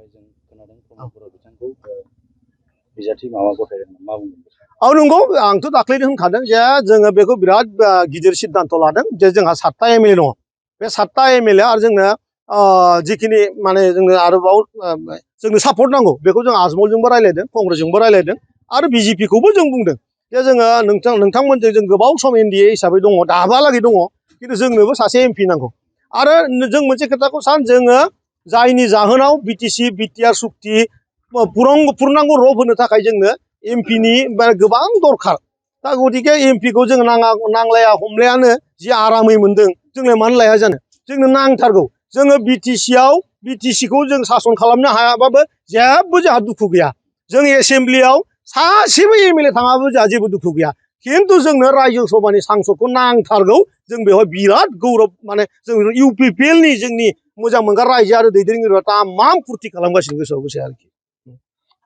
जों खोनादों प्रमद बर' बिथांखौ बिजाथि माबा गथायदों मा बुंगोन? औ नंगौ, आंथ' दाख्लैनो होनखादों जे जोङो बेखौ बिराद गिदिर सिद्धान्त लादों जे जोंहा 7टा एमएलए दङ। बे 7टा एमएलए आरो जोंनो जिखिनि माने जोंनो आरोबाव जोंनो सापर्ट नांगौ बेखौ जों आजमलजोंबो रायलायदों, कंग्रेसजोंबो रायलायदों आरो बिजेपिखौबो जों बुंदों जे जोङो नोंथांमोनजों जों गोबाव सम एनडिए हिसाबै दङ, दाहालागै दङ, खिन्थु जोंनोबो सासे एमपि नांगौ। आरो जों मोनसे खोथाखौ जोङो जायनि जाहोनाव बिटिसि बिटिआर सुक्ति पुर्नांग रप होनो थाखाय जोंनो एमपिनि गोबां दरखार। दा गतिके एमपिखौ जों नांलाया हमलायानो जि आरामै मोनदों, जोंलाय मानो लाया जानो? जोंनो नांथारगौ। जोङो बिटिसिखौ जों सासन खालामनो हायाबाबो जेबो जोंहा दुखु गैया। जों एसेम्ब्लियाव सासेबो एमएलए थाङाबो जोंहा जेबो दुखु गैया। खिन्थु जोंनो रायजो सभानि सांसदखौ नांथारगौ। जों बेवहाय बिराद गौरब, माने जों इउपिपिएलनि जोंनि मोजां मोनग्रा रायजो आरो दैदेनगिरिफ्रा तामाम फुरथि खालामगासिनो गोसोआव गोसो आरोखि।